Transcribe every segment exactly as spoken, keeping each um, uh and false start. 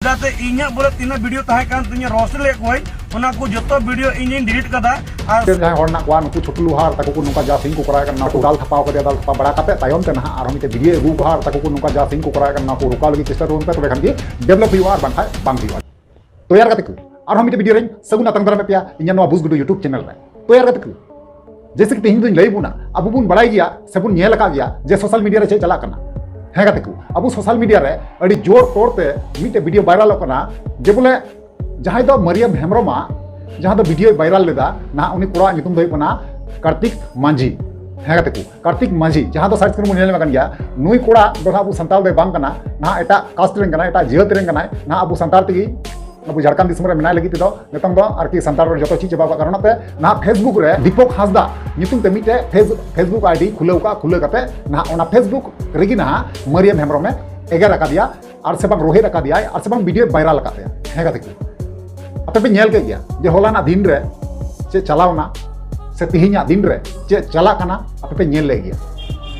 ᱚᱱᱟᱛᱮ ᱤᱧᱟᱹᱜ ᱵᱚᱞᱮ ᱛᱤᱱᱟᱹᱜ ᱵᱷᱤᱰᱤᱭᱳ ᱛᱟᱦᱮᱸ ᱠᱟᱱ ᱛᱤᱧᱟᱹ ᱨᱳᱥᱴ ᱞᱮᱫ ᱠᱚᱣᱟᱧ, ᱚᱱᱟ ᱠᱚ ᱡᱚᱛᱚ ᱵᱷᱤᱰᱤᱭᱳ ᱤᱧᱤᱧ ᱰᱤᱞᱤᱴ ᱠᱟᱫᱟ᱾ ᱟᱨ ᱡᱟᱦᱟᱸᱭ ᱦᱚᱲ ᱢᱮᱱᱟᱜ ᱠᱚᱣᱟ, ᱱᱩᱠᱩ ᱪᱷᱳᱴᱩ ᱞᱳᱦᱟᱨ ᱛᱟᱠᱚ ᱠᱚ ᱱᱚᱝᱠᱟ ᱡᱟ ᱥᱤᱱ ᱠᱚ ᱠᱚᱨᱟᱣ ᱠᱟᱱᱟ, ᱱᱚᱣᱟ ᱠᱚ ᱫᱟᱞ ᱛᱷᱟᱯᱟᱣ ᱠᱟᱛᱮ, ᱫᱟᱞ ᱛᱷᱟᱯᱟᱣ ᱵᱟᱲᱟ ᱠᱟᱛᱮ ᱛᱟᱭᱚᱢ ᱛᱮ ᱱᱟᱦᱟᱜ ᱟᱨᱦᱚᱸ ᱢᱤᱫᱴᱮᱱ ᱵᱷᱤᱰᱤᱭᱳ ᱟᱹᱜᱩ ᱠᱚ ᱟᱨ ᱛᱟᱠᱚ ᱠᱚ ᱱᱚᱝᱠᱟ ᱡᱟ ᱥᱤᱱ ᱠᱚ ᱠᱚᱨᱟᱣ ᱠᱟᱱᱟ, ᱱᱚᱣᱟ ᱠᱚ ᱨᱚᱠᱟᱣ ᱞᱟᱹᱜᱤᱫ ᱪᱮᱥᱴᱟ ᱛᱟᱵᱚᱱ ᱯᱮ, ᱛᱚᱵᱮ ᱠᱷᱟᱱ ᱜᱮ ᱰᱮᱵᱷᱞᱚᱯ ᱦᱩᱭᱩᱜᱼᱟ, ᱟᱨ ᱵᱟᱝᱠᱷᱟᱱ ᱵᱟᱝ ᱦᱩᱭᱩᱜᱼᱟ᱾ ᱛᱚ ᱭᱟᱨ ᱜᱟᱛᱮ ᱠᱚ, ᱟᱨᱦᱚᱸ ᱢᱤᱫᱴᱮᱱ ᱵᱷᱤᱰᱤᱭᱳ ᱨᱮᱧ ᱥᱟᱹᱜᱩᱱ ᱟᱛᱟᱝ ᱫᱟᱨᱟᱢᱮᱫ ᱯᱮᱭᱟ ᱤᱧᱟᱹᱜ ᱱᱚᱣᱟ ᱵᱩᱡᱽ ᱜᱩᱰᱩ YouTube ᱪᱮᱱᱮᱞ ᱨᱮ᱾ ᱛᱚ ᱭᱟᱨ ᱜᱟᱛᱮ ᱠᱚ, ᱡᱮᱭᱥᱮ ᱠᱤ ᱛᱮᱦᱮᱧ ᱫᱚᱧ ᱞᱟᱹᱭ ᱵᱚᱱᱟ, ᱟᱵᱚ ᱵᱚᱱ ᱵᱟᱲᱟᱭ ᱜᱮᱭᱟ ᱥᱮᱵᱚᱱ ᱧᱮᱞ ᱟᱠᱟᱫ ᱜᱮᱭᱟ ᱡᱮ ᱥᱳᱥᱟᱞ ᱢᱤᱰᱤᱭᱟ ᱨᱮ ᱪᱮᱫ ᱪᱟᱞᱟᱜ ᱠᱟᱱᱟ᱾ ᱦᱮᱸ ᱜᱟᱛᱮ ᱠᱚ, ᱟᱵᱚ ᱥᱳᱥᱟᱞ ᱢᱤᱰᱤᱭᱟ ᱨᱮ ᱟᱹᱰᱤ ᱡᱳᱨ ᱛᱚᱨ ᱛᱮ ᱢᱤᱫᱴᱮᱡ ᱵᱷᱤᱰᱤᱭᱳ ᱵᱷᱟᱭᱨᱟᱞᱚᱜ ᱠᱟᱱᱟ, ᱡᱮ ᱵᱚᱞᱮ ᱡᱟᱦᱟᱸᱭ ᱫᱚ ᱢᱟᱨᱤᱭᱟᱢ ᱦᱮᱢᱵᱨᱚᱢᱟᱜ ᱡᱟᱦᱟᱸ ᱫᱚ ᱵᱷᱤᱰᱤᱭᱳᱭ ᱵᱷᱟᱭᱨᱟᱞ ᱞᱮᱫᱟ, ᱱᱟᱦᱟᱜ ᱩᱱᱤ ᱠᱚᱲᱟᱣᱟᱜ ᱧᱩᱛᱩᱢ ᱫᱚ ᱦᱩᱭᱩᱜ ᱠᱟᱱᱟ ᱠᱟᱨᱛᱤᱠ ᱢᱟᱹᱡᱷᱤ᱾ ᱦᱮᱸ ᱜᱟᱛᱮ ᱠᱚ, ᱠᱟᱨᱛᱤᱠ ᱢᱟᱹᱡᱷᱤ, ᱡᱟᱦᱟᱸ ᱫᱚ ᱥᱟᱨᱪ ᱠᱚᱨᱮ ᱵᱚᱱ ᱧᱮᱞ ᱧᱟᱢ ᱟᱠᱟᱱ ᱜᱮᱭᱟ, ᱱᱩᱭ ᱠᱚᱲᱟ ᱫᱚ ᱱᱟᱦᱟᱜ ᱟᱵᱚ ᱥᱟᱱᱛᱟᱲ ᱫᱚᱭ ᱵᱟᱝ ᱠᱟᱱᱟ, ᱱᱟᱦᱟᱜ ᱮᱴᱟᱜ ᱠᱟᱥᱴ ᱨᱮᱱ ᱠᱟᱱᱟᱭ, ᱮᱴᱟᱜ ᱡᱟᱹᱛ ᱨᱮᱱ ᱠᱟᱱᱟᱭ, ᱱᱟᱦᱟᱜ ᱟᱵᱚ ᱥᱟᱱᱛᱟᱲ ᱛᱮᱜᱮ ᱟᱵᱚ ᱡᱷᱟᱲᱠᱷᱚᱸᱰ ᱫᱤᱥᱚᱢ ᱨᱮ ᱢᱮᱱᱟᱭ ᱞᱟᱹᱜᱤᱫ ᱛᱮᱫᱚ ᱱᱤᱛᱚᱝ ᱫᱚ ᱟᱨᱠᱤ ᱥᱟᱱᱛᱟᱲ ᱨᱚᱲ ᱡᱚᱛᱚ ᱪᱮᱫ ᱪᱟᱵᱟ ᱠᱟᱜ ᱠᱟᱨᱚᱱ ᱛᱮ ᱱᱟᱦᱟᱜ Facebook ᱨᱮ ᱫᱤᱯᱚᱠ ᱦᱟᱸᱥᱫᱟ ᱧᱩᱛᱩᱢ ᱛᱮ ᱢᱤᱫᱴᱮᱡ ᱯᱷᱮᱥ-, Facebook ID ᱠᱷᱩᱞᱟᱹᱣ ᱠᱟᱜ, ᱠᱷᱩᱞᱟᱹᱣ ᱠᱟᱛᱮ ᱱᱟᱦᱟᱜ ᱚᱱᱟ Facebook ᱨᱮᱜᱮ ᱱᱟᱦᱟᱜ ᱢᱟᱨᱤᱭᱟᱢ ᱦᱮᱢᱵᱨᱚᱢᱮ ᱮᱜᱮᱨ ᱟᱠᱟᱫᱮᱭᱟ, ᱟᱨ ᱥᱮ ᱵᱟᱝ ᱨᱳᱦᱮᱫ ᱟᱠᱟᱫᱮᱭᱟᱭ, ᱟᱨ ᱥᱮ ᱵᱟᱝ ᱵᱷᱤᱰᱤᱭᱳ ᱵᱷᱟᱭᱨᱟᱞ ᱟᱠᱟᱫ ᱛᱟᱭᱟ᱾ ᱦᱮᱸ ᱜᱟᱛᱮ ᱠᱚ, ᱟᱯᱮ ᱯᱮ ᱧᱮᱞ ᱠᱮᱫ ᱜᱮᱭᱟ ᱡᱮ ᱦᱚᱞᱟᱱᱟᱜ ᱫᱤᱱ ᱨᱮ ᱪᱮᱫ ᱪᱟᱞᱟᱣᱱᱟ ᱥᱮ ᱛᱮᱦᱮᱧᱟᱜ ᱫᱤᱱ ᱨᱮ ᱪᱮᱫ ᱪᱟᱞᱟᱜ ᱠᱟᱱᱟ, ᱟᱯᱮ ᱯᱮ ᱧᱮᱞ ᱞᱮᱫ ᱜᱮᱭᱟ᱾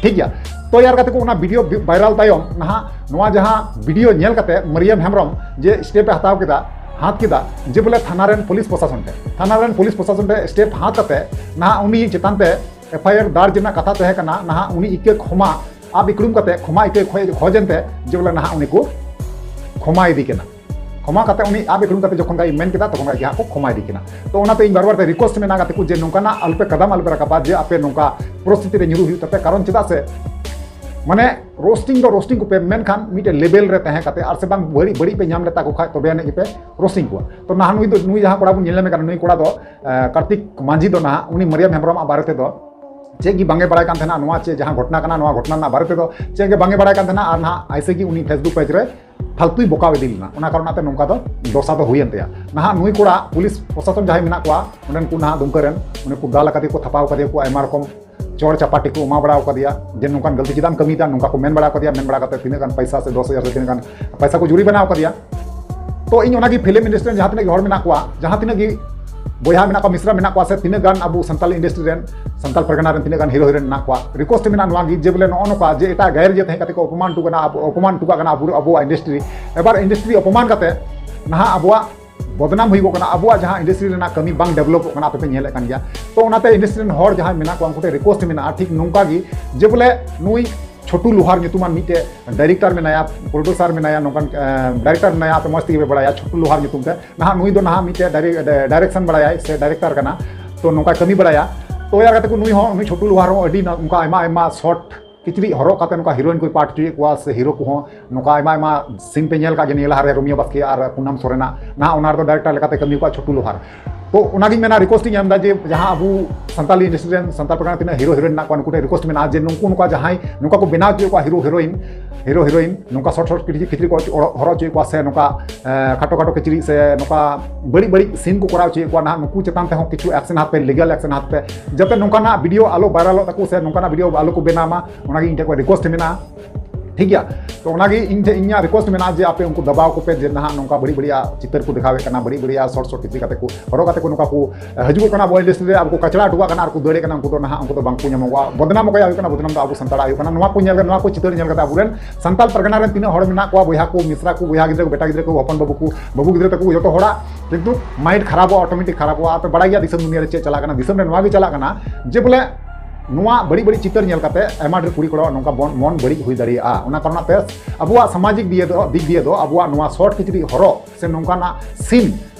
ᱴᱷᱤᱠ ᱜᱮᱭᱟ, ᱛᱚ ᱭᱟᱨ ᱜᱟᱛᱮ ᱠᱚ, ᱚᱱᱟ ᱵᱷᱤᱰᱤᱭᱳ ᱵᱷᱤ-, ᱵᱷᱟᱭᱨᱟᱞ ᱛᱟᱭᱚᱢ ᱱᱟᱦᱟᱜ ᱱᱚᱣᱟ ᱡᱟᱦᱟᱸ ᱵᱷᱤᱰᱤᱭᱳ ᱧᱮᱞ ᱠᱟᱛᱮ ᱢᱟᱨᱤᱭᱟᱢ ᱦᱮᱢᱵᱨᱚᱢ ᱡᱮ ᱥᱴᱮᱯ ᱮ ᱦᱟᱛᱟᱣ ᱠᱮᱫᱟ, ᱦᱟᱛ ᱠᱮᱫᱟ, ᱡᱮ ᱵᱚᱞᱮ ᱛᱷᱟᱱᱟ ᱨᱮᱱ ᱯᱩᱞᱤᱥ ᱯᱨᱚᱥᱟᱥᱚᱱ ᱴᱷᱮᱱ, ᱛᱷᱟᱱᱟ ᱨᱮᱱ ᱯᱩᱞᱤᱥ ᱯᱨᱚᱥᱟᱥᱚᱱ ᱴᱷᱮᱱ ᱥᱴᱮᱯ ᱦᱟᱛ ᱠᱟᱛᱮ ᱱᱟᱦᱟᱜ ᱩᱱᱤ ᱪᱮᱛᱟᱱ ᱛᱮ FIR ᱫᱟᱨᱡ ᱨᱮᱱᱟᱜ ᱠᱟᱛᱷᱟ ᱛᱟᱦᱮᱸ ᱠᱟᱱᱟ, ᱱᱟᱦᱟᱜ ᱩᱱᱤ ᱤᱠᱟᱹ ᱠᱷᱚᱢᱟ ᱟᱵ ᱤᱠᱲᱩᱢ ᱠᱟᱛᱮ ᱠᱷᱚᱢᱟ ᱤᱠᱟᱹ ᱠᱷᱚᱡ, ᱠᱷᱚᱡ ᱮᱱᱛᱮ ᱡᱮ ᱵᱚᱞᱮ ᱱᱟᱦᱟᱜ ᱩᱱᱤ ᱠᱚ ᱠᱷᱚᱢᱟ ᱤᱫᱤ ᱠᱟᱱᱟ᱾ ᱠᱷᱚᱢᱟ ᱠᱟᱛᱮ ᱩᱱᱤ ᱟᱵ ᱤᱠᱲᱩᱢ ᱠᱟᱛᱮ ᱡᱚᱠᱷᱚᱱ ᱜᱮ ᱢᱮᱱ ᱠᱮᱫᱟ, ᱛᱚᱠᱷᱚᱱ ᱜᱮ ᱦᱟᱸᱜ ᱠᱚ ᱠᱷᱚᱢᱟ ᱤᱫᱤ ᱠᱟᱱᱟ᱾ ᱛᱚ ᱚᱱᱟᱛᱮ ᱤᱧ ᱵᱟᱨ ᱵᱟᱨ ᱛᱮ ᱨᱤᱠᱩᱭᱮᱥᱴ ᱢᱮᱱᱟᱜ ᱜᱟᱛᱮ ᱠᱚ ᱡᱮ ᱱᱚᱝᱠᱟᱱᱟᱜ ᱟᱞᱚᱯᱮ ᱠᱟᱫᱟᱢ ᱟᱞᱚᱯᱮ ᱨᱟᱠᱟᱵᱟ ᱡᱮ ᱟᱯᱮ ᱱᱚᱝᱠᱟ ᱯᱚᱨᱤᱥᱛᱷᱤᱛᱤ ᱨᱮ ᱧᱩᱨᱩ ᱦᱩᱭᱩᱜ ᱛᱟᱯᱮ, ᱠᱟᱨᱚᱱ ᱪᱮᱫᱟᱜ ᱥᱮ ᱢᱟᱱᱮ ᱨᱳᱥᱴᱤᱝ ᱫᱚ ᱨᱳᱥᱴᱤᱝ ᱠᱚᱯᱮ, ᱢᱮᱱᱠᱷᱟᱱ ᱢᱤᱫᱴᱮᱱ ᱞᱮᱵᱮᱞ ᱨᱮ ᱛᱟᱦᱮᱸ ᱠᱟᱛᱮ ᱟᱨ ᱥᱮ ᱵᱟᱝ ᱵᱟᱹᱲᱤᱡ, ᱵᱟᱹᱲᱤᱡ ᱯᱮ ᱧᱟᱢ ᱞᱮ ᱛᱟᱠᱚ ᱠᱷᱟᱡ ᱛᱚᱵᱮ ᱟᱹᱱᱤᱡ ᱜᱮᱯᱮ ᱨᱳᱥᱴᱤᱝ ᱠᱚᱣᱟ᱾ ᱛᱚ ᱱᱟᱦᱟᱜ ᱱᱩᱭ ᱫᱚ, ᱱᱩᱭ ᱡᱟᱦᱟᱸ ᱠᱚᱲᱟ ᱵᱚᱱ ᱧᱮᱞ ᱧᱟᱢᱮ ᱠᱟᱱᱟ, ᱱᱩᱭ ᱠᱚᱲᱟ ᱫᱚ, ᱮ, ᱠᱟᱨᱛᱤᱠ ᱢᱟᱹᱡᱷᱤ ᱫᱚ ᱱᱟᱦᱟᱜ ᱩᱱᱤ ᱢᱟᱨᱤᱭᱟᱢ ᱦᱮᱢᱵᱨᱚᱢᱟᱜ ᱵᱟᱨᱮ ᱛᱮᱫᱚ ᱪᱮᱫ ᱜᱮ ᱵᱟᱝ ᱮ ᱵᱟᱲᱟᱭ ᱠᱟᱱ ᱛᱟᱦᱮᱱᱟ, ᱱᱚᱣᱟ ᱪᱮᱫ ᱡᱟᱦᱟᱸ ᱜᱷᱚᱴᱱᱟ ᱠᱟᱱᱟ, ᱱᱚᱣᱟ ᱜᱷᱚᱴᱱᱟ ᱨᱮᱱᱟᱜ ᱵᱟᱨᱮ ᱛᱮᱫᱚ ᱪᱮᱫ ᱜᱮ ᱵᱟᱝ ᱮ ᱵᱟᱲᱟᱭ ᱠᱟᱱ ᱛᱟᱦᱮᱱᱟ᱾ ᱟᱨ ᱱᱟᱦᱟᱜ ᱟᱭᱥᱮ ᱜᱮ ᱩᱱᱤ Facebook ᱯᱮᱡᱽ ᱨᱮ ᱯᱷᱟᱞᱛᱩᱭ ᱵᱚᱠᱟᱣ ᱤᱫᱤ ᱞᱮᱱᱟ, ᱚᱱᱟ ᱠᱟᱨᱚᱱ ᱛᱮ ᱱᱚᱝᱠᱟ ᱫᱚ ᱫᱚᱥᱟ ᱫᱚ ᱦᱩᱭᱮᱱ ᱛᱟᱭᱟ᱾ ᱱᱟᱦᱟᱜ ᱱᱩᱭ ᱠᱚᱲᱟ ᱯᱩᱞᱤᱥ ᱯᱨᱚᱥᱟᱥᱚᱱ ᱡᱟᱦᱟᱸᱭ ᱢᱮᱱᱟᱜ ᱠᱚᱣᱟ, ᱚᱸᱰᱮᱱ ᱠᱚ ᱱᱟᱦᱟᱜ ᱫᱩᱢᱠᱟᱹ ᱨᱮᱱ, ᱩᱱᱤ ᱠᱚ ᱫᱟᱞ ᱟᱠᱟᱫᱮᱭᱟ ᱠᱚ, ᱛᱷᱟᱯᱟᱣ ᱟᱠᱟᱫᱮᱭᱟ ᱠᱚ, ᱟᱭᱢᱟ ᱨᱚᱠᱚᱢ ᱪᱚᱲ ᱪᱟᱯᱟᱴᱤ ᱠᱚ ᱮᱢᱟ ᱵᱟᱲᱟ ᱟᱠᱟᱫᱮᱭᱟ ᱡᱮ ᱱᱚᱝᱠᱟᱱ ᱜᱟᱹᱞᱛᱤ ᱪᱮᱫᱟᱜ ᱮᱢ ᱠᱟᱹᱢᱤᱭᱮᱫᱟ, ᱱᱚᱝᱠᱟ ᱠᱚ ᱢᱮᱱ ᱵᱟᱲᱟ ᱟᱠᱟᱫᱮᱭᱟ, ᱢᱮᱱ ᱵᱟᱲᱟ ᱠᱟᱛᱮ ᱛᱤᱱᱟᱹᱜ ᱜᱟᱱ ᱯᱚᱭᱥᱟ ᱥᱮ ᱫᱚᱥ ᱦᱟᱡᱟᱨ ᱥᱮ ᱛᱤᱱᱟᱹᱜ ᱜᱟᱱ ᱯᱚᱭᱥᱟ ᱠᱚ ᱡᱩᱨᱤᱢᱟᱱᱟ ᱟᱠᱟᱫᱮᱭᱟ᱾ ᱛᱚ ᱤᱧ ᱚᱱᱟᱜᱮ ᱯᱷᱤᱞᱢ ᱤᱱᱰᱟᱥᱴᱨᱤ ᱨᱮᱱ ᱡᱟᱦᱟᱸ ᱛᱤᱱᱟᱹᱜ ᱜᱮ ᱦᱚᱲ ᱢᱮᱱᱟᱜ ᱠᱚᱣᱟ, ᱡᱟᱦᱟᱸ ᱛᱤᱱᱟᱹᱜ ᱜᱮ ᱵᱚᱭᱦᱟ ᱢᱮᱱᱟᱜ ᱠᱚᱣᱟ, ᱢᱤᱥᱨᱟ ᱢᱮᱱᱟᱜ ᱠᱚᱣᱟ, ᱥᱮ ᱛᱤᱱᱟᱹᱜ ᱜᱟᱱ ᱟᱵᱚ ᱥᱟᱱᱛᱟᱞ industry ᱨᱮᱱ, ᱥᱟᱱᱛᱟᱞ ᱯᱟᱨᱜᱟᱱᱟ ᱨᱮᱱ ᱛᱤᱱᱟᱹᱜ ᱜᱟᱱ ᱦᱤᱨᱳ ᱦᱤᱨᱳᱭᱤᱱ ᱢᱮᱱᱟᱜ ᱠᱚᱣᱟ, ᱨᱤᱠᱩᱭᱮᱥᱴ ᱢᱮᱱᱟᱜᱼᱟ ᱱᱚᱣᱟ ᱜᱮ ᱡᱮ ᱵᱚᱞᱮ ᱱᱚᱜᱼᱚ ᱱᱚᱝᱠᱟ ᱡᱮ ᱮᱴᱟᱜ ᱜᱟᱭᱨ ᱡᱟᱹᱛ ᱦᱮᱡ ᱠᱟᱛᱮ ᱠᱚ ᱚᱯᱚᱢᱟᱱ ᱦᱚᱴᱚ ᱠᱟᱱᱟ ᱟᱵᱚ, ᱚᱯᱚᱢᱟᱱ ᱦᱚᱴᱚ ᱠᱟᱜ ᱠᱟᱱᱟ ᱟᱵᱚ, ᱟᱵᱚᱣᱟᱜ industry᱾ ᱮᱵᱟᱨ industry ᱚᱯᱚᱢᱟᱱ ᱠᱟᱛᱮ ᱱᱟᱦᱟᱜ ᱟᱵᱚᱣᱟᱜ ᱵᱚᱫᱱᱟᱢ ᱦᱩᱭᱩᱜᱚᱜ ᱠᱟᱱᱟ, ᱟᱵᱚᱣᱟᱜ ᱡᱟᱦᱟᱸ industry ᱨᱮᱱᱟᱜ ᱠᱟᱹᱢᱤ ᱵᱟᱝ ᱰᱮᱵᱷᱞᱚᱯᱚᱜ ᱠᱟᱱᱟ, ᱟᱯᱮ ᱯᱮ ᱧᱮᱞᱮᱫ ᱠᱟᱱ ᱜᱮᱭᱟ᱾ ᱛᱚ ᱚᱱᱟᱛᱮ industry ᱨᱮᱱ ᱦᱚᱲ ᱡᱟᱦᱟᱸᱭ ᱢᱮᱱᱟᱜ ᱠᱚᱣᱟ ᱩᱱᱠᱩ ᱴᱷᱮᱱ ᱨᱤᱠᱩᱭᱮᱥᱴ ᱢᱮᱱᱟᱜᱼᱟ, ᱴᱷᱤᱠ ᱱᱚᱝᱠᱟ ᱜᱮ ᱡᱮ ᱵᱚᱞᱮ ᱱᱩᱭ ᱪᱷᱳᱴᱩ ᱞᱳᱦᱟᱨ ᱧᱩᱛᱩᱢᱟᱱ ᱢᱤᱫᱴᱮᱡ ᱰᱟᱭᱨᱮᱠᱴᱚᱨ ᱢᱮᱱᱟᱭᱟ, ᱯᱨᱚᱰᱩᱥᱟᱨ ᱢᱮᱱᱟᱭᱟ, ᱱᱚᱝᱠᱟᱱ ᱰᱟᱭᱨᱮᱠᱴᱚᱨ ᱢᱮᱱᱟᱭᱟ, ᱟᱯᱮ ᱢᱚᱡᱽ ᱛᱮᱜᱮ ᱯᱮ ᱵᱟᱲᱟᱭᱟ ᱪᱷᱳᱴᱩ ᱞᱳᱦᱟᱨ ᱧᱩᱛᱩᱢ ᱛᱮ᱾ ᱱᱟᱦᱟᱜ ᱱᱩᱭ ᱫᱚ ᱱᱟᱦᱟᱜ ᱢᱤᱫᱴᱮᱡ ᱰᱟᱭᱨᱮᱠᱥᱚᱱ ᱵᱟᱲᱟᱭᱟᱭ ᱥᱮ ᱰᱟᱭᱨᱮᱠᱴᱚᱨ ᱠᱟᱱᱟ, ᱛᱚ ᱱᱚᱝᱠᱟ ᱠᱟᱹᱢᱤ ᱵᱟᱲᱟᱭᱟ᱾ ᱛᱚ ᱭᱟᱨ ᱠᱟᱛᱮ ᱠᱚ ᱱᱩᱭ ᱦᱚᱸ, ᱱᱩᱭ ᱪᱷᱳᱴᱩ ᱞᱳᱦᱟᱨ ᱦᱚᱸ ᱟᱹᱰᱤ ᱱᱟ-, ᱚᱱᱠᱟ ᱟᱭᱢᱟ ᱟᱭᱢᱟ ᱥᱚᱨᱴ ᱠᱤᱪᱨᱤᱡ ᱦᱚᱨᱚᱜ ᱠᱟᱛᱮ ᱱᱚᱝᱠᱟ ᱦᱤᱨᱳᱭᱤᱱ ᱠᱚᱭ ᱯᱟᱴ ᱦᱚᱪᱚᱭᱮᱫ ᱠᱚᱣᱟ, ᱥᱮ ᱦᱤᱨᱳ ᱠᱚᱦᱚᱸ ᱱᱚᱝᱠᱟ ᱟᱭᱢᱟ ᱟᱭᱢᱟ ᱥᱤᱱ ᱯᱮ ᱧᱮᱞ ᱠᱟᱜ ᱜᱮᱭᱟ ᱱᱤᱭᱟᱹ ᱞᱟᱦᱟᱨᱮ ᱨᱳᱢᱤᱭᱳ ᱵᱟᱥᱠᱮ ᱟᱨ ᱯᱩᱱᱟᱢ ᱥᱚᱨᱮᱱᱟᱜ᱾ ᱱᱟᱦᱟᱜ ᱚᱱᱟ ᱨᱮᱫᱚ ᱰᱟᱭᱨᱮᱠᱴᱚᱨ ᱞᱮᱠᱟᱛᱮ ᱠᱟᱹᱢᱤ ᱠᱚᱣᱟ ᱪᱷᱳᱴᱩ ᱞᱳᱦᱟᱨ᱾ ᱛᱚ ᱚᱱᱟᱜᱤᱧ ᱢᱮᱱᱟ, ᱨᱤᱠᱩᱭᱮᱥᱴ ᱤᱧ ᱮᱢ ᱮᱫᱟ ᱡᱮ ᱡᱟᱦᱟᱸ ᱟᱵᱚ ᱥᱟᱱᱛᱟᱞᱤ industry ᱨᱮᱱ, ᱥᱟᱱᱛᱟᱲ ᱯᱟᱨᱜᱟᱱᱟ ᱛᱤᱱᱟᱹᱜ ᱦᱤᱨᱳ ᱦᱤᱨᱳᱭᱤᱱ ᱢᱮᱱᱟᱜ ᱠᱚᱣᱟ, ᱱᱩᱠᱩ ᱴᱷᱮᱱ ᱨᱤᱠᱩᱭᱮᱥᱴ ᱢᱮᱱᱟᱜᱼᱟ ᱡᱮ ᱱᱩᱠᱩ ᱱᱚᱝᱠᱟ ᱡᱟᱦᱟᱸᱭ ᱱᱚᱝᱠᱟ ᱠᱚ ᱵᱮᱱᱟᱣ ᱦᱚᱪᱚᱭᱮᱫ ᱠᱚᱣᱟ ᱦᱤᱨᱳ ᱦᱤᱨᱳᱭᱤᱱ, ᱦᱤᱨᱳ ᱦᱤᱨᱳᱭᱤᱱ ᱱᱚᱝᱠᱟ ᱥᱚᱨᱴ ᱥᱚᱨᱴ ᱠᱤᱪᱨᱤᱡ ᱠᱤᱪᱨᱤᱡ ᱠᱚ ᱦᱚᱨᱚᱜ ᱦᱚᱪᱚᱭᱮᱫ ᱠᱚᱣᱟ, ᱥᱮ ᱱᱚᱝᱠᱟ ᱮ, ᱠᱷᱟᱴᱚ ᱠᱷᱟᱴᱚ ᱠᱤᱪᱨᱤᱡ ᱥᱮ ᱱᱚᱝᱠᱟ ᱵᱟᱹᱲᱤᱡ ᱵᱟᱹᱲᱤᱡ ᱥᱤᱱ ᱠᱚ ᱠᱚᱨᱟᱣ ᱦᱚᱪᱚᱭᱮᱫ ᱠᱚᱣᱟ, ᱱᱟᱦᱟᱜ ᱱᱩᱠᱩ ᱪᱮᱛᱟᱱ ᱛᱮᱦᱚᱸ ᱠᱤᱪᱷᱩ ᱮᱠᱥᱮᱱ ᱦᱟᱛ ᱯᱮ, ᱞᱤᱜᱟᱞ ᱮᱠᱥᱮᱱ ᱦᱟᱛ ᱯᱮ, ᱡᱟᱛᱮ ᱱᱚᱝᱠᱟᱱᱟᱜ ᱵᱷᱤᱰᱤᱭᱳ ᱟᱞᱚ ᱵᱷᱟᱭᱨᱟᱞᱚᱜ ᱛᱟᱠᱚ ᱥᱮ ᱱᱚᱝᱠᱟᱱᱟᱜ ᱵᱷᱤᱰᱤᱭᱳ ᱟᱞᱚ ᱠᱚ ᱵᱮᱱᱟᱣ ᱢᱟ, ᱚᱱᱟᱜᱮ ᱤᱧ ᱴᱷᱮᱱ ᱠᱷᱚᱱ ᱨᱤᱠᱩᱭᱮᱥᱴ ᱢᱮᱱᱟᱜᱼᱟ᱾ ᱴᱷᱤᱠ ᱜᱮᱭᱟ, ᱛᱚ ᱚᱱᱟᱜᱮ ᱤᱧ ᱴᱷᱮᱱ ᱤᱧᱟᱹᱜ ᱨᱤᱠᱩᱭᱮᱥᱴ ᱢᱮᱱᱟᱜᱼᱟ ᱡᱮ ᱟᱯᱮ ᱩᱱᱠᱩ ᱫᱟᱵᱟᱣ ᱠᱚᱯᱮ ᱡᱮ ᱱᱟᱦᱟᱜ ᱱᱚᱝᱠᱟ ᱵᱟᱹᱲᱤᱡ ᱵᱟᱹᱲᱤᱡᱟᱜ ᱪᱤᱛᱟᱹᱨ ᱠᱚ ᱫᱮᱠᱷᱟᱣᱮᱫ ᱠᱟᱱᱟ, ᱵᱟᱹᱲᱤᱡ ᱵᱟᱹᱲᱤᱡᱟᱜ ᱥᱚᱨᱴ ᱥᱚᱨᱴ ᱠᱤᱪᱨᱤᱡ ᱠᱟᱛᱮ ᱠᱚ ᱦᱚᱨᱚᱜ ᱠᱟᱛᱮ ᱠᱚ ᱱᱚᱝᱠᱟ ᱠᱚ ᱦᱤᱡᱩᱜᱚᱜ ᱠᱟᱱᱟ ᱟᱵᱚ industry ᱨᱮ, ᱟᱵᱚ ᱠᱚ ᱠᱟᱪᱲᱟ ᱦᱚᱴᱚ ᱠᱟᱜ ᱠᱟᱱᱟ ᱟᱨ ᱠᱚ ᱫᱟᱹᱲᱮᱫ ᱠᱟᱱᱟ, ᱩᱱᱠᱩ ᱫᱚ ᱱᱟᱦᱟᱜ ᱩᱱᱠᱩ ᱫᱚ ᱵᱟᱝ ᱠᱚ ᱧᱟᱢᱚᱜᱚᱜᱼᱟ᱾ ᱵᱚᱫᱱᱟᱢ ᱚᱠᱚᱭᱟᱜ ᱦᱩᱭᱩᱜ ᱠᱟᱱᱟ? ᱵᱚᱫᱱᱟᱢ ᱫᱚ ᱟᱵᱚ ᱥᱟᱱᱛᱟᱲᱟᱜ ᱦᱩᱭᱩᱜ ᱠᱟᱱᱟ᱾ ᱱᱚᱣᱟ ᱠᱚ ᱧᱮᱞ ᱠᱟᱛᱮ, ᱱᱚᱣᱟ ᱠᱚ ᱪᱤᱛᱟᱹᱨ ᱧᱮᱞ ᱠᱟᱛᱮ ᱟᱵᱚᱨᱮᱱ ᱥᱟᱱᱛᱟᱲ ᱯᱟᱨᱜᱟᱱᱟ ᱨᱮᱱ ᱛᱤᱱᱟᱹᱜ ᱦᱚᱲ ᱢᱮᱱᱟᱜ ᱠᱚᱣᱟ, ᱵᱚᱭᱦᱟ ᱠᱚ, ᱢᱤᱥᱨᱟ ᱠᱚ, ᱵᱚᱭᱦᱟ ᱜᱤᱫᱽᱨᱟᱹ ᱠᱚ, ᱵᱮᱴᱟ ᱜᱤᱫᱽᱨᱟᱹ ᱠᱚ, ᱦᱚᱯᱚᱱ ᱵᱟᱹᱵᱩ ᱠᱚ, ᱵᱟᱹᱵᱩ ᱜᱤᱫᱽᱨᱟᱹ ᱛᱟᱠᱚ, ᱡᱚᱛᱚ ᱦᱚᱲᱟᱜ ᱠᱤᱱᱛᱩ ᱢᱟᱭᱤᱱᱰ ᱠᱷᱟᱨᱟᱯᱚᱜᱼᱟ, ᱚᱴᱳᱢᱮᱴᱤᱠ ᱠᱷᱟᱨᱟᱯᱚᱜᱼᱟ᱾ ᱟᱯᱮ ᱵᱟᱲᱟᱭ ᱜᱮᱭᱟ ᱫᱤᱥᱚᱢ ᱫᱩᱱᱤᱭᱟᱹ ᱨᱮ ᱪᱮᱫ ᱪᱟᱞᱟᱜ ᱠᱟᱱᱟ, ᱫᱤᱥᱚᱢ ᱨᱮ ᱱᱚᱣᱟ ᱜᱮ ᱪᱟᱞᱟᱜ ᱠᱟᱱᱟ ᱡᱮ ᱵᱚᱞᱮ ᱱᱚᱣᱟ ᱵᱟᱹᱲᱤᱡ ᱵᱟᱹᱲᱤᱡ ᱪᱤᱛᱟᱹᱨ ᱧᱮᱞ ᱠᱟᱛᱮ ᱟᱭᱢᱟ ᱰᱷᱮᱨ ᱠᱩᱲᱤ ᱠᱚᱲᱟᱣᱟᱜ ᱱᱚᱝᱠᱟ ᱵᱚᱱ, ᱢᱚᱱ ᱵᱟᱹᱲᱤᱡ ᱦᱩᱭ ᱫᱟᱲᱮᱭᱟᱜᱼᱟ᱾ ᱚᱱᱟ ᱠᱟᱨᱚᱱ ᱛᱮ ᱟᱵᱚᱣᱟᱜ ᱥᱟᱢᱟᱡᱤᱠ ᱫᱤᱭᱮ ᱫᱚ, ᱫᱤᱠ ᱫᱤᱭᱮ ᱫᱚ ᱟᱵᱚᱣᱟᱜ ᱱᱚᱣᱟ ᱥᱚᱨᱴ ᱠᱤᱪᱨᱤᱡ ᱦᱚᱨᱚᱜ ᱥᱮ ᱱᱚᱝᱠᱟᱱᱟᱜ ᱥᱤᱱ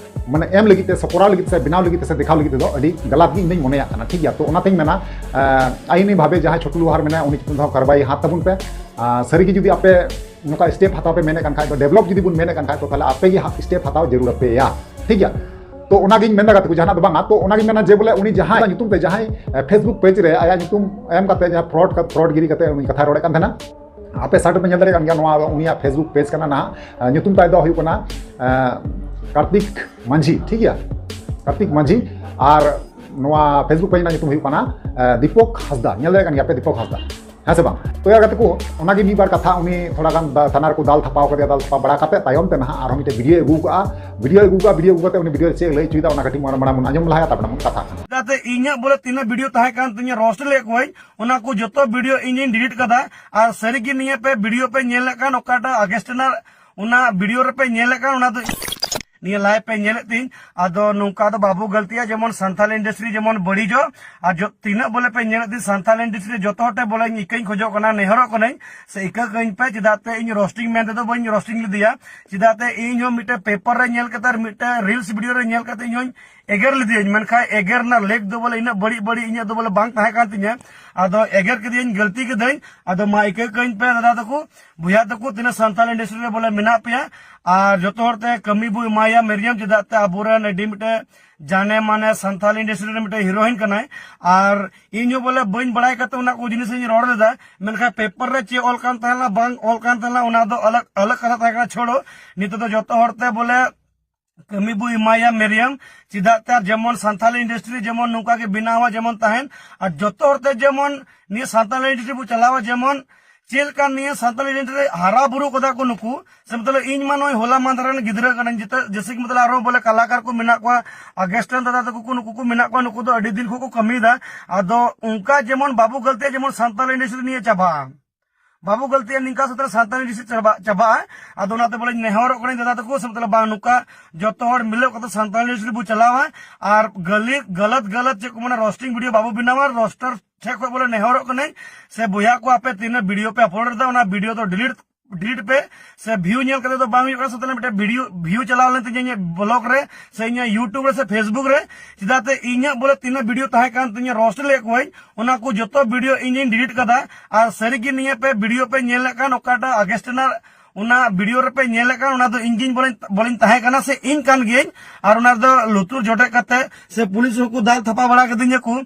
ᱢᱟᱱᱮ ᱮᱢ ᱞᱟᱹᱜᱤᱫ ᱛᱮ ᱥᱮ ᱠᱚᱨᱟᱣ ᱞᱟᱹᱜᱤᱫ ᱛᱮ ᱥᱮ ᱵᱮᱱᱟᱣ ᱞᱟᱹᱜᱤᱫ ᱛᱮ ᱥᱮ ᱫᱮᱠᱷᱟᱣ ᱞᱟᱹᱜᱤᱫ ᱛᱮᱫᱚ ᱟᱹᱰᱤ ᱜᱟᱞᱟᱛ ᱜᱮ ᱤᱧ ᱫᱚᱧ ᱢᱚᱱᱮᱭᱟᱜ ᱠᱟᱱᱟ᱾ ᱴᱷᱤᱠ ᱜᱮᱭᱟ, ᱛᱚ ᱚᱱᱟᱛᱮᱧ ᱢᱮᱱᱟ, ᱟᱭᱤᱱᱤ ᱵᱷᱟᱵᱮ ᱡᱟᱦᱟᱸᱭ ᱪᱷᱳᱴᱩ ᱞᱳᱦᱟᱨ ᱢᱮᱱᱟᱭᱟ ᱩᱱᱤ ᱪᱮᱛᱟᱱ ᱫᱚ ᱠᱟᱨᱵᱟᱭ ᱦᱟᱛ ᱛᱟᱵᱚᱱ ᱯᱮ᱾ ᱟᱨ ᱥᱟᱹᱨᱤ ᱜᱮ ᱡᱩᱫᱤ ᱟᱯᱮ ᱱᱚᱝᱠᱟ ᱥᱴᱮᱯ ᱦᱟᱛᱟᱣ ᱯᱮ ᱢᱮᱱᱮᱫ ᱠᱟᱱ ᱠᱷᱟᱡ ᱫᱚ, ᱰᱮᱵᱷᱞᱚᱯ ᱡᱩᱫᱤ ᱵᱚᱱ ᱢᱮᱱᱮᱫ ᱠᱟᱱ ᱠᱷᱟᱡ ᱫᱚ, ᱛᱟᱦᱞᱮ ᱟᱯᱮ ᱜᱮ ᱦᱟᱸᱜ ᱥᱴᱮᱯ ᱦᱟᱛᱟᱣ ᱡᱟᱹᱨᱩᱲ ᱟᱯᱮᱭᱟ᱾ ᱴᱷᱤᱠ ᱜᱮᱭᱟ, ᱛᱚ ᱚᱱᱟᱜᱤᱧ ᱢᱮᱱᱫᱟ ᱜᱟᱛᱮ ᱠᱚ, ᱡᱟᱦᱟᱱᱟᱜ ᱫᱚ ᱵᱟᱝᱟ᱾ ᱛᱚ ᱚᱱᱟᱜᱤᱧ ᱢᱮᱱᱟ ᱡᱮ ᱵᱚᱞᱮ ᱩᱱᱤ ᱡᱟᱦᱟᱸᱭ ᱧᱩᱛᱩᱢ ᱛᱮ, ᱡᱟᱦᱟᱸᱭ Facebook ᱯᱮᱡᱽ ᱨᱮ ᱟᱭᱟᱜ ᱧᱩᱛᱩᱢ ᱮᱢ ᱠᱟᱛᱮ ᱡᱟᱦᱟᱸ ᱯᱷᱨᱚᱰ, ᱯᱷᱨᱚᱰ ᱜᱤᱨᱤ ᱠᱟᱛᱮ ᱩᱱᱤ ᱠᱟᱛᱷᱟᱭ ᱨᱚᱲᱮᱫ ᱠᱟᱱ ᱛᱟᱦᱮᱱᱟ, ᱟᱯᱮ ᱥᱟᱴ ᱯᱮ ᱧᱮᱞ ᱫᱟᱲᱮᱭᱟᱜ ᱠᱟᱱ ᱜᱮᱭᱟ, ᱱᱚᱣᱟ ᱫᱚ ᱩᱱᱤᱭᱟᱜ Facebook ᱯᱮᱡᱽ ᱠᱟᱱᱟ ᱱᱟᱦᱟᱜ᱾ ᱧᱩᱛᱩᱢ ᱛᱟᱭ ᱫᱚ ᱦᱩᱭᱩᱜ ᱠᱟᱱᱟ ᱠᱟᱨᱛᱤᱠ ᱢᱟᱹᱡᱷᱤ᱾ ᱴᱷᱤᱠ ᱜᱮᱭᱟ, ᱠᱟᱨᱛᱤᱠ ᱢᱟᱹᱡᱷᱤ᱾ ᱟᱨ ᱱᱚᱣᱟ Facebook ᱯᱮᱡᱽ ᱨᱮᱱᱟᱜ ᱧᱩᱛᱩᱢ ᱦᱩᱭᱩᱜ ᱠᱟᱱᱟ ᱫᱤᱯᱚᱠ ᱦᱟᱸᱥᱫᱟ᱾ ᱧᱮᱞ ᱫᱟᱲᱮᱭᱟᱜ ᱠᱟᱱ ᱜᱮᱭᱟ ᱯᱮ, ᱫᱤᱯᱚᱠ ᱦᱟᱸᱥᱫᱟ᱾ ᱦᱮᱸ ᱥᱮ ᱵᱟᱝ? ᱛᱚ ᱭᱟ ᱜᱟᱛᱮ ᱠᱚ, ᱚᱱᱟᱜᱮ ᱢᱤᱫ ᱵᱟᱨ ᱠᱟᱛᱷᱟ, ᱩᱱᱤ ᱛᱷᱚᱲᱟ ᱜᱟᱱ ᱫᱟ-, ᱛᱷᱟᱱᱟ ᱨᱮᱠᱚ ᱫᱟᱞ ᱛᱷᱟᱯᱟᱣ ᱠᱟᱫᱮᱭᱟ, ᱫᱟᱞ ᱛᱷᱟᱯᱟᱣ ᱵᱟᱲᱟ ᱠᱟᱛᱮ ᱛᱟᱭᱚᱢ ᱛᱮ ᱱᱟᱦᱟᱜ ᱟᱨᱦᱚᱸ ᱢᱤᱫᱴᱮᱱ ᱵᱷᱤᱰᱤᱭᱳ ᱟᱹᱜᱩ ᱠᱟᱜᱼᱟ᱾ ᱵᱷᱤᱰᱤᱭᱳ ᱟᱹᱜᱩ ᱠᱟᱜᱼᱟ, ᱵᱷᱤᱰᱤᱭᱳ ᱟᱹᱜᱩ ᱠᱟᱛᱮ ᱩᱱᱤ ᱵᱷᱤᱰᱤᱭᱳ ᱨᱮ ᱪᱮᱫ ᱮ ᱞᱟᱹᱭ ᱦᱚᱪᱚᱭᱮᱫᱟ, ᱚᱱᱟ ᱠᱟᱹᱴᱤᱡ ᱢᱟᱲᱟᱝ ᱢᱟᱲᱟᱝ ᱵᱚᱱ ᱟᱸᱡᱚᱢ ᱞᱟᱦᱟᱭᱟ, ᱛᱟᱨᱯᱚᱨᱮ ᱵᱚᱱ ᱠᱟᱛᱷᱟᱜ ᱠᱟᱱᱟ᱾ ᱪᱮᱫᱟᱜ ᱥᱮ ᱤᱧᱟᱹᱜ ᱵᱚᱞᱮ ᱛᱤᱱᱟᱹᱜ ᱵᱷᱤᱰᱤᱭᱳ ᱛᱟᱦᱮᱸ ᱠᱟᱱ ᱛᱤᱧᱟᱹ, ᱨᱳᱥᱴ ᱞᱮᱫ ᱠᱚᱣᱟᱧ, ᱚᱱᱟ ᱠᱚ ᱡᱚᱛᱚ ᱵᱷᱤᱰᱤᱭᱳ ᱤᱧᱤᱧ ᱰᱤᱞᱤᱴ ᱠᱟᱫᱟ᱾ ᱟᱨ ᱥᱟᱹᱨᱤᱜᱮ ᱱᱤᱭᱟᱹ ᱯᱮ ᱵᱷᱤᱰᱤᱭᱳ ᱯᱮ ᱧᱮᱞ ᱞᱮᱫ ᱠᱟᱱ, ᱚᱠᱟᱴᱟᱜ ᱟᱜᱮᱥᱴ ᱨᱮᱱᱟᱜ, ᱚᱱᱟ ᱵᱷᱤᱰᱤᱭᱳ ᱨᱮᱯᱮ ᱧᱮᱞ ᱞᱮᱫ ᱠᱟᱱ, ᱚᱱᱟ ᱫᱚ ᱱᱤᱭᱟᱹ ᱞᱟᱭᱤᱵᱷ ᱯᱮ ᱧᱮᱞᱮᱫ ᱛᱤᱧ, ᱟᱫᱚ ᱱᱚᱝᱠᱟ ᱫᱚ ᱵᱟᱵᱚ ᱜᱟᱹᱞᱛᱤᱭᱟ, ᱡᱮᱢᱚᱱ ᱥᱟᱱᱛᱟᱞ ᱤᱱᱰᱟᱥᱴᱨᱤ ᱡᱮᱢᱚᱱ ᱵᱟᱹᱲᱤᱡᱚᱜ᱾ ᱟᱨ ᱡᱚ-, ᱛᱤᱱᱟᱹᱜ ᱵᱚᱞᱮ ᱯᱮ ᱧᱮᱞᱮᱫ ᱛᱤᱧ ᱥᱟᱱᱛᱟᱞ ᱤᱱᱰᱟᱥᱴᱨᱤ ᱨᱮ, ᱡᱚᱛᱚ ᱦᱚᱲ ᱴᱷᱮᱱ ᱵᱚᱞᱮ ᱤᱧ ᱤᱠᱟᱹᱧ ᱠᱷᱚᱡᱚᱜ ᱠᱟᱱᱟ, ᱱᱮᱦᱚᱨᱚᱜ ᱠᱟᱹᱱᱟᱹᱧ, ᱥᱮ ᱤᱠᱟᱹ ᱠᱟᱹᱧ ᱯᱮ, ᱪᱮᱫᱟᱜ ᱛᱮ ᱤᱧ ᱨᱳᱥᱴᱤᱝ ᱢᱮᱱ ᱛᱮᱫᱚ ᱵᱟᱹᱧ ᱨᱳᱥᱴᱤᱝ ᱞᱮᱫᱮᱭᱟ᱾ ᱪᱮᱫᱟᱜ ᱛᱮ ᱤᱧ ᱦᱚᱸ ᱢᱤᱫᱴᱮᱱ ᱯᱮᱯᱟᱨ ᱨᱮ ᱧᱮᱞ ᱠᱟᱛᱮ ᱟᱨ ᱢᱤᱫᱴᱮᱱ ᱨᱤᱞᱥ ᱵᱷᱤᱰᱤᱭᱳ ᱨᱮ ᱧᱮᱞ ᱠᱟᱛᱮ ᱤᱧ ᱦᱚᱸᱧ ᱮᱜᱮᱨ ᱞᱮᱫᱮᱭᱟᱹᱧ, ᱢᱮᱱᱠᱷᱟᱱ ᱮᱜᱮᱨ ᱨᱮᱱᱟᱜ ᱞᱮᱠ ᱫᱚ ᱵᱚᱞᱮ ᱤᱱᱟᱹᱜ ᱵᱟᱹᱲᱤᱡ ᱵᱟᱹᱲᱤᱡ ᱤᱧᱟᱹᱜ ᱫᱚ ᱵᱚᱞᱮ ᱵᱟᱝ ᱛᱟᱦᱮᱸ ᱠᱟᱱ ᱛᱤᱧᱟᱹ᱾ ᱟᱫᱚ ᱮᱜᱮᱨ ᱠᱮᱫᱮᱭᱟᱹᱧ, ᱜᱟᱹᱞᱛᱤ ᱠᱮᱫᱟᱹᱧ᱾ ᱟᱫᱚ ᱢᱟ ᱤᱠᱟᱹ ᱠᱟᱹᱧ ᱯᱮ ᱫᱟᱫᱟ ᱛᱟᱠᱚ, ᱵᱚᱭᱦᱟ ᱛᱟᱠᱚ, ᱛᱤᱱᱟᱹᱜ ᱥᱟᱱᱛᱟᱲ ᱤᱱᱰᱟᱥᱴᱨᱤ ᱨᱮ ᱵᱚᱞᱮ ᱢᱮᱱᱟᱜ ᱯᱮᱭᱟ, ᱟᱨ ᱡᱚᱛᱚ ᱦᱚᱲ ᱛᱮ ᱠᱟᱹᱢᱤ ᱵᱚ ᱮᱢᱟᱭᱟ ᱢᱮᱨᱤᱭᱟᱢ, ᱪᱮᱫᱟᱜ ᱛᱮ ᱟᱵᱚᱨᱮᱱ ᱟᱹᱰᱤ ᱢᱤᱫᱴᱮᱡ ᱡᱟᱱᱮ ᱢᱟᱱᱮ ᱥᱟᱱᱛᱟᱞ ᱤᱱᱰᱟᱥᱴᱨᱤ ᱨᱮ ᱢᱤᱫᱴᱮᱡ ᱦᱤᱨᱳᱭᱤᱱ ᱠᱟᱱᱟᱭ᱾ ᱟᱨ ᱤᱧ ᱦᱚᱸ ᱵᱚᱞᱮ ᱵᱟᱹᱧ ᱵᱟᱲᱟᱭ ᱠᱟᱛᱮ ᱚᱱᱟ ᱠᱚ ᱡᱤᱱᱤᱥ ᱤᱧ ᱨᱚᱲ ᱞᱮᱫᱟ, ᱢᱮᱱᱠᱷᱟᱱ ᱯᱮᱯᱟᱨ ᱨᱮ ᱪᱮᱫ ᱚᱞ ᱠᱟᱱ ᱛᱟᱦᱮᱱᱟ ᱵᱟᱝ ᱚᱞ ᱠᱟᱱ ᱛᱟᱦᱮᱱᱟ, ᱚᱱᱟ ᱫᱚ ᱟᱞᱟᱜ ᱟᱞᱟᱜ ᱠᱟᱛᱷᱟ ᱛᱟᱦᱮᱸ ᱠᱟᱱᱟ, ᱪᱷᱳᱲᱳ᱾ ᱱᱤᱛᱚᱜ ᱫᱚ ᱡᱚᱛᱚ ᱦᱚᱲ ᱛᱮ ᱵᱚᱞᱮ ᱠᱟᱹᱢᱤ ᱵᱚ ᱮᱢᱟᱭᱟ ᱢᱮᱨᱤᱭᱟᱢ, ᱪᱮᱫᱟᱜ ᱛᱮ ᱟᱨ ᱡᱮᱢᱚᱱ ᱥᱟᱱᱛᱟᱞ ᱤᱱᱰᱟᱥᱴᱨᱤ ᱡᱮᱢᱚᱱ ᱱᱚᱝᱠᱟ ᱜᱮ ᱵᱮᱱᱟᱣᱟ, ᱡᱮᱢᱚᱱ ᱛᱟᱦᱮᱱ, ᱟᱨ ᱡᱚᱛᱚ ᱦᱚᱲ ᱛᱮ ᱡᱮᱢᱚᱱ ᱱᱤᱭᱟᱹ ᱥᱟᱱᱛᱟᱞ ᱤᱱᱰᱟᱥᱴᱨᱤ ᱵᱚ ᱪᱟᱞᱟᱣᱟ, ᱡᱮᱢᱚᱱ ᱪᱮᱫ ᱞᱮᱠᱟ ᱱᱤᱭᱟᱹ ᱥᱟᱱᱛᱟᱞ ᱤᱱᱰᱟᱥᱴᱨᱤ ᱨᱮ ᱦᱟᱨᱟ ᱵᱩᱨᱩ ᱠᱟᱫᱟ ᱠᱚ ᱱᱩᱠᱩ, ᱥᱮ ᱢᱚᱛᱞᱚᱵ ᱤᱧ ᱢᱟ ᱱᱚᱜᱼᱚᱭ ᱦᱚᱞᱟ ᱢᱟᱦᱫᱮᱨ ᱨᱮᱱ ᱜᱤᱫᱽᱨᱟᱹ ᱠᱟᱹᱱᱟᱹᱧ, ᱡᱮᱛᱮ ᱡᱮᱥᱮ ᱠᱤ ᱢᱚᱛᱞᱚᱵ ᱟᱨᱦᱚᱸ ᱵᱚᱞᱮ ᱠᱟᱞᱟᱠᱟᱨ ᱠᱚ ᱢᱮᱱᱟᱜ ᱠᱚᱣᱟ, ᱟᱜᱮᱥᱴᱟᱱ ᱫᱟᱫᱟ ᱛᱟᱠᱚ ᱠᱚ, ᱱᱩᱠᱩ ᱠᱚ ᱢᱮᱱᱟᱜ ᱠᱚᱣᱟ, ᱱᱩᱠᱩ ᱫᱚ ᱟᱹᱰᱤ ᱫᱤᱱ ᱠᱷᱚᱱ ᱠᱚ ᱠᱟᱹᱢᱤᱭᱮᱫᱟ᱾ ᱟᱫᱚ ᱚᱱᱠᱟ ᱡᱮᱢᱚᱱ ᱵᱟᱵᱚ ᱜᱟᱹᱞᱛᱤᱭᱟ, ᱡᱮᱢᱚᱱ ᱥᱟᱱᱛᱟᱞ ᱤᱱᱰᱟᱥᱴᱨᱤ ᱱᱤᱭᱟᱹ ᱪᱟᱵᱟᱜᱼᱟ, ᱵᱟᱵᱚ ᱜᱟᱹᱞᱛᱤᱭᱟ, ᱱᱤᱝᱠᱟ ᱥᱟᱶᱛᱮ ᱥᱟᱱᱛᱟᱞ ᱤᱱᱰᱟᱥᱴᱨᱤ ᱪᱟᱵᱟ-, ᱪᱟᱵᱟᱜᱼᱟ᱾ ᱟᱫᱚ ᱚᱱᱟᱛᱮ ᱵᱚᱞᱮ ᱱᱮᱦᱚᱨᱚᱜ ᱠᱟᱹᱱᱟᱹᱧ ᱫᱟᱫᱟ ᱛᱟᱠᱚ, ᱥᱮ ᱢᱚᱛᱞᱚᱵ ᱵᱟᱝ, ᱱᱚᱝᱠᱟ ᱡᱚᱛᱚ ᱦᱚᱲ ᱢᱤᱞᱟᱹᱣ ᱠᱟᱛᱮ ᱥᱟᱱᱛᱟᱞ ᱤᱱᱰᱟᱥᱴᱨᱤ ᱵᱚ ᱪᱟᱞᱟᱣᱟ᱾ ᱟᱨ ᱜᱟᱹᱞᱤ-, ᱜᱟᱞᱟᱛ ᱜᱟᱞᱟᱛ ᱪᱮᱫ ᱠᱚ ᱢᱮᱱᱟ, ᱨᱳᱥᱴᱤᱝ ᱵᱷᱤᱰᱤᱭᱳ ᱵᱟᱵᱚ ᱵᱮᱱᱟᱣᱟ᱾ ᱨᱳᱥᱴᱟᱨ ᱴᱷᱮᱡ ᱠᱷᱚᱡ ᱵᱚᱞᱮ ᱱᱮᱦᱚᱨᱚᱜ ᱠᱟᱹᱱᱟᱹᱧ, ᱥᱮ ᱵᱚᱭᱦᱟ ᱠᱚ, ᱟᱯᱮ ᱛᱤᱱᱟᱹᱜ ᱵᱷᱤᱰᱤᱭᱳ ᱯᱮ ᱟᱯᱞᱳᱰ ᱮᱫᱟ, ᱚᱱᱟ ᱵᱷᱤᱰᱤᱭᱳ ᱫᱚ ᱰᱤᱞᱤᱴ, ᱰᱤᱞᱤᱴ ᱯᱮ, ᱥᱮ ᱵᱷᱤᱭᱩ ᱧᱮᱞ ᱠᱟᱛᱮ ᱫᱚ ᱵᱟᱝ ᱦᱩᱭᱩᱜ ᱠᱟᱱᱟ᱾ ᱥᱮ ᱛᱟᱦᱞᱮ ᱢᱤᱫᱴᱮᱱ ᱵᱷᱤᱰᱤᱭᱳ, ᱵᱷᱤᱭᱩ ᱪᱟᱞᱟᱣ ᱞᱮᱱ ᱛᱤᱧᱟ ᱤᱧᱟᱹᱜ ᱵᱞᱚᱜ ᱨᱮ, ᱥᱮ ᱤᱧᱟᱹᱜ ᱭᱩᱴᱩᱵᱽ ᱨᱮ, ᱥᱮ ᱯᱷᱮᱥᱵᱩᱠ ᱨᱮ, ᱪᱮᱫᱟᱜ ᱛᱮ ᱤᱧᱟᱹᱜ ᱵᱚᱞᱮ ᱛᱤᱱᱟᱹᱜ ᱵᱷᱤᱰᱤᱭᱳ ᱛᱟᱦᱮᱸ ᱠᱟᱱ ᱛᱤᱧᱟᱹ, ᱨᱳᱥᱴ ᱞᱮᱫ ᱠᱚᱣᱟᱧ, ᱚᱱᱟ ᱠᱚ ᱡᱚᱛᱚ ᱵᱷᱤᱰᱤᱭᱳ ᱤᱧᱤᱧ ᱰᱤᱞᱤᱴ ᱠᱟᱫᱟ᱾ ᱟᱨ ᱥᱟᱹᱨᱤᱜᱮ ᱱᱤᱭᱟᱹ ᱯᱮ ᱵᱷᱤᱰᱤᱭᱳ ᱯᱮ ᱧᱮᱞ ᱞᱮᱫ ᱠᱟᱱ, ᱚᱠᱟᱴᱟᱜ ᱟᱜᱮᱥᱴ ᱨᱮᱱᱟᱜ ᱚᱱᱟ ᱵᱷᱤᱰᱤᱭᱳ ᱨᱮᱯᱮ ᱧᱮᱞ ᱞᱮᱫ ᱠᱟᱱ, ᱚᱱᱟ ᱫᱚ ᱤᱧ ᱜᱤᱧ ᱵᱚᱞᱮᱧ, ᱵᱚᱞᱮᱧ ᱛᱟᱦᱮᱸ ᱠᱟᱱᱟ, ᱥᱮ ᱤᱧ ᱠᱟᱱ ᱜᱤᱭᱟᱹᱧ᱾ ᱟᱨ ᱚᱱᱟ ᱨᱮᱫᱚ ᱞᱩᱛᱩᱨ ᱡᱚᱴᱮᱫ ᱠᱟᱛᱮ ᱥᱮ ᱯᱩᱞᱤᱥ ᱦᱚᱸᱠᱚ ᱫᱟᱞ ᱛᱷᱟᱯᱟ ᱵᱟᱲᱟ ᱠᱟᱫᱤᱧᱟ ᱠᱚ᱾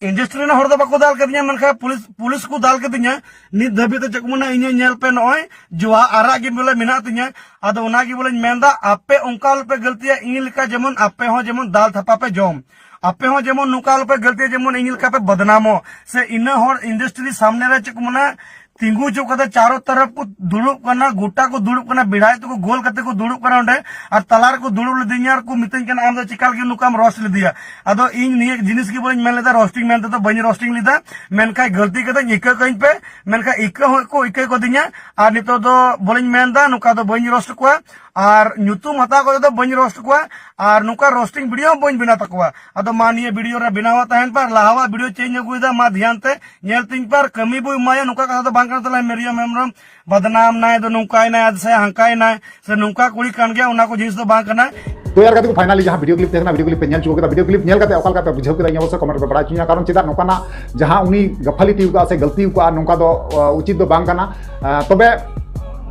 ᱤᱱᱰᱟᱥᱴᱨᱤ ᱨᱮᱱ ᱦᱚᱲ ᱫᱚ ᱵᱟᱠᱚ ᱫᱟᱞ ᱠᱟᱫᱤᱧᱟ, ᱢᱮᱱᱠᱷᱟᱱ ᱯᱩᱞᱤᱥ, ᱯᱩᱞᱤᱥ ᱠᱚ ᱫᱟᱞ ᱠᱟᱫᱤᱧᱟ᱾ ᱱᱤᱛ ᱫᱷᱟᱹᱵᱤᱡ ᱛᱮ ᱪᱮᱫ ᱠᱚ ᱢᱮᱱᱟ, ᱤᱧᱟᱹᱜ ᱧᱮᱞ ᱯᱮ, ᱱᱚᱜᱼᱚᱭ ᱡᱚᱣᱟ ᱟᱨᱟᱜ ᱜᱮ ᱵᱚᱞᱮ ᱢᱮᱱᱟᱜ ᱛᱤᱧᱟ᱾ ᱟᱫᱚ ᱚᱱᱟ ᱜᱮ ᱵᱚᱞᱮᱧ ᱢᱮᱱᱫᱟ, ᱟᱯᱮ ᱚᱱᱠᱟ ᱟᱞᱚᱯᱮ ᱜᱟᱹᱞᱛᱤᱭᱟ, ᱤᱧ ᱞᱮᱠᱟ ᱡᱮᱢᱚᱱ ᱟᱯᱮ ᱦᱚᱸ ᱡᱮᱢᱚᱱ ᱫᱟᱞ ᱛᱷᱟᱯᱟ ᱯᱮ ᱡᱚᱢ᱾ ᱟᱯᱮ ᱦᱚᱸ ᱡᱮᱢᱚᱱ ᱱᱚᱝᱠᱟ ᱟᱞᱚᱯᱮ ᱜᱟᱹᱞᱛᱤᱭᱟ, ᱡᱮᱢᱚᱱ ᱤᱧ ᱞᱮᱠᱟ ᱯᱮ ᱵᱚᱫᱱᱟᱢᱚᱜ, ᱥᱮ ᱤᱱᱟᱹ ᱦᱚᱲ industry ᱥᱟᱢᱱᱮ ᱨᱮ ᱪᱮᱫ ᱠᱚ ᱢᱮᱱᱟ, ᱛᱤᱸᱜᱩ ᱦᱚᱪᱚ ᱠᱟᱛᱮ ᱪᱟᱨᱚ ᱛᱚᱨᱚᱯ ᱠᱚ ᱫᱩᱲᱩᱵ ᱠᱟᱱᱟ, ᱜᱚᱴᱟ ᱠᱚ ᱫᱩᱲᱩᱵ ᱠᱟᱱᱟ, ᱵᱮᱲᱦᱟᱭ ᱛᱮᱠᱚ ᱜᱳᱞ ᱠᱟᱛᱮ ᱠᱚ ᱫᱩᱲᱩᱵ ᱠᱟᱱᱟ ᱚᱸᱰᱮ, ᱟᱨ ᱛᱟᱞᱟ ᱨᱮᱠᱚ ᱫᱩᱲᱩᱵ ᱞᱤᱫᱤᱧᱟ ᱟᱨ ᱠᱚ ᱢᱤᱛᱟᱹᱧ ᱠᱟᱱᱟ, "ᱟᱢ ᱫᱚ ᱪᱮᱠᱟ ᱞᱟᱹᱜᱤᱫ ᱱᱚᱝᱠᱟᱢ roast ᱞᱮᱫᱮᱭᱟ?" ᱟᱫᱚ ᱤᱧ ᱱᱤᱭᱟᱹ ᱡᱤᱱᱤᱥ ᱜᱮ ᱵᱚᱞᱮᱧ ᱢᱮᱱ ᱞᱮᱫᱟ, roasting ᱢᱮᱱ ᱛᱮᱫᱚ ᱵᱟᱹᱧ roasting ᱞᱮᱫᱟ, ᱢᱮᱱᱠᱷᱟᱱ ᱜᱟᱹᱞᱛᱤ ᱠᱟᱛᱮᱧ ᱤᱠᱟᱹ ᱠᱟᱹᱧ ᱯᱮ, ᱢᱮᱱᱠᱷᱟᱱ ᱤᱠᱟᱹ ᱦᱚᱸ ᱠᱚ ᱤᱠᱟᱹ ᱠᱟᱫᱤᱧᱟ᱾ ᱟᱨ ᱱᱤᱛᱚᱜ ᱫᱚ ᱵᱚᱞᱮᱧ ᱢᱮᱱ ᱮᱫᱟ, ᱱᱚᱝᱠᱟ ᱫᱚ ᱵᱟᱹᱧ roast ᱠᱚᱣᱟ, ᱟᱨ ᱧᱩᱛᱩᱢ ᱦᱟᱛᱟᱣ ᱠᱟᱛᱮ ᱫᱚ ᱵᱟᱹᱧ roast ᱠᱚᱣᱟ, ᱟᱨ ᱱᱚᱝᱠᱟ roasting video ᱦᱚᱸ ᱵᱟᱹᱧ ᱵᱮᱱᱟᱣ ᱛᱟᱠᱚᱣᱟ᱾ ᱟᱫᱚ ᱢᱟ ᱱᱤᱭᱟᱹ video ᱨᱮ ᱵᱮᱱᱟᱣ ᱛᱟᱦᱮᱱ ᱯᱮ, ᱟᱨ ᱞᱟᱦᱟᱣᱟᱜ video ᱪᱮᱫ ᱤᱧ ᱟᱹᱜᱩᱭᱮᱫᱟ ᱢᱟ ᱫᱷᱮᱭᱟᱱ ᱛᱮ ᱧᱮᱞ ᱛᱤᱧ ᱯᱮ, ᱟᱨ ᱠᱟᱹᱢᱤ ᱵᱚ ᱮᱢᱟᱭᱟ, ᱱᱚᱝᱠᱟ ᱠᱟᱛᱷᱟ ᱫᱚ ᱵᱟᱝ ᱠᱟᱱᱟ᱾ ᱛᱟᱦᱞᱮ ᱢᱮᱨᱤᱭᱟᱢ ᱦᱮᱢᱵᱨᱚᱢ ᱵᱟᱫᱱᱟᱢ ᱱᱟᱭ, ᱫᱚ ᱱᱚᱝᱠᱟᱭ ᱱᱟᱭ, ᱥᱮ ᱦᱟᱝᱠᱟᱭ ᱱᱟᱭ, ᱥᱮ ᱱᱚᱝᱠᱟ ᱠᱩᱲᱤ ᱠᱟᱱ ᱜᱮᱭᱟ, ᱚᱱᱟ ᱠᱚ ᱡᱤᱱᱤᱥ ᱫᱚ ᱵᱟᱝ ᱠᱟᱱᱟ᱾ ᱛᱚ ᱭᱟᱨ ᱜᱟᱛᱮ ᱠᱚ, finally ᱡᱟᱦᱟᱸ video clip ᱛᱟᱦᱮᱸ ᱠᱟᱱᱟ, video clip ᱯᱮ ᱧᱮᱞ ᱪᱩᱠᱟᱹᱣ ᱠᱮᱫᱟ, video clip ᱧᱮᱞ ᱠᱟᱛᱮ ᱚᱠᱟ ᱞᱮᱠᱟ ᱯᱮ ᱵᱩᱡᱷᱟᱹᱣ ᱠᱮᱫᱟ, ᱤᱧ ᱚᱵᱚᱥᱥᱳᱭ comment ᱨᱮᱯᱮ ᱵᱟᱲᱟᱭ ᱦᱚᱪᱚᱧᱟ᱾ ᱠᱟᱨᱚᱱ ᱪᱮᱫᱟᱜ ᱱᱚᱝᱠᱟᱱᱟᱜ ᱡᱟᱦᱟᱸ ᱩᱱᱤ ᱜᱟᱯᱷᱟᱞᱤ ᱦᱩᱭ ᱠᱚᱜᱼᱟ ᱥᱮ ᱜᱟᱹᱞᱛᱤ ᱦᱩᱭ ᱠᱚᱜᱼᱟ, ᱱᱚᱝᱠᱟ ᱫᱚ ᱟᱸ, ᱩᱪᱤᱛ ᱫᱚ ᱵᱟᱝ ᱠᱟᱱᱟ᱾ ᱟᱸ, ᱛᱚᱵᱮ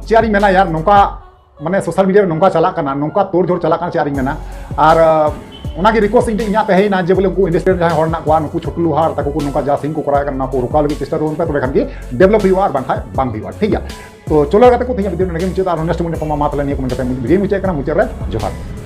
ᱪᱮᱫ ᱟᱨᱤᱧ ᱢᱮᱱᱟ ᱭᱟᱨ, ᱱᱚᱝᱠᱟ ᱢᱟᱱᱮ social media ᱨᱮ ᱱᱚᱝᱠᱟ ᱪᱟᱞᱟᱜ ᱠᱟᱱᱟ, ᱱᱚᱝᱠᱟ ᱛᱳᱲ ᱡᱷᱳᱲ ᱪᱟᱞᱟᱜ ᱠᱟᱱᱟ, ᱪᱮᱫ ᱟᱨᱤᱧ ᱢᱮᱱᱟ᱾ ᱟᱨ ᱟᱸ, ᱚᱱᱟᱜᱮ request ᱤᱧ ᱴᱷᱮᱱ ᱤᱧᱟᱹᱜ ᱛᱟᱦᱮᱸᱭᱮᱱᱟ ᱡᱮ ᱵᱚᱞᱮ ᱩᱱᱠᱩ industry ᱨᱮ ᱡᱟᱦᱟᱸᱭ ᱦᱚᱲ ᱢᱮᱱᱟᱜ ᱠᱚᱣᱟ, ᱱᱩᱠᱩ ᱪᱷᱳᱴᱩ ᱞᱳᱦᱟᱨ ᱛᱟᱠᱚ ᱠᱚ ᱱᱚᱝᱠᱟ ᱡᱟ scene ᱠᱚ ᱠᱚᱨᱟᱣᱮᱫ ᱠᱟᱱᱟ, ᱚᱱᱟ ᱠᱚ ᱨᱚᱠᱟᱣ ᱞᱟᱹᱜᱤᱫ ᱪᱮᱥᱴᱟ ᱛᱟᱵᱚᱱ ᱯᱮ, ᱛᱚᱵᱮ ᱠᱷᱟᱱ ᱜᱮ develop ᱦᱩᱭᱩᱜᱼᱟ, ᱟᱨ ᱵᱟᱝᱠᱷᱟᱱ ᱵᱟᱝ ᱦᱩᱭᱩᱜᱼᱟ, ᱴᱷᱤᱠ ᱜᱮᱭᱟ᱾ ᱛᱚ ᱪᱚᱞᱚ ᱜᱟᱛᱮ ᱠᱚ, ᱛᱮᱦᱮᱧᱟᱜ video ᱱᱚᱰᱮ ᱜᱮ ᱢᱩᱪᱟᱹᱫ, ᱟᱨᱦᱚᱸ next video ᱧᱟᱯᱟᱢᱟ, ᱢᱟ ᱛᱟᱦᱞᱮ ᱱᱤᱭᱟᱹ ᱠᱚ ᱢᱮᱱ ᱠᱟᱛᱮ video ᱢᱩᱪᱟᱹᱫ ᱠᱟᱱᱟ, ᱢᱩᱪᱟᱹᱫ ᱨᱮ ᱡᱚᱦᱟᱨ᱾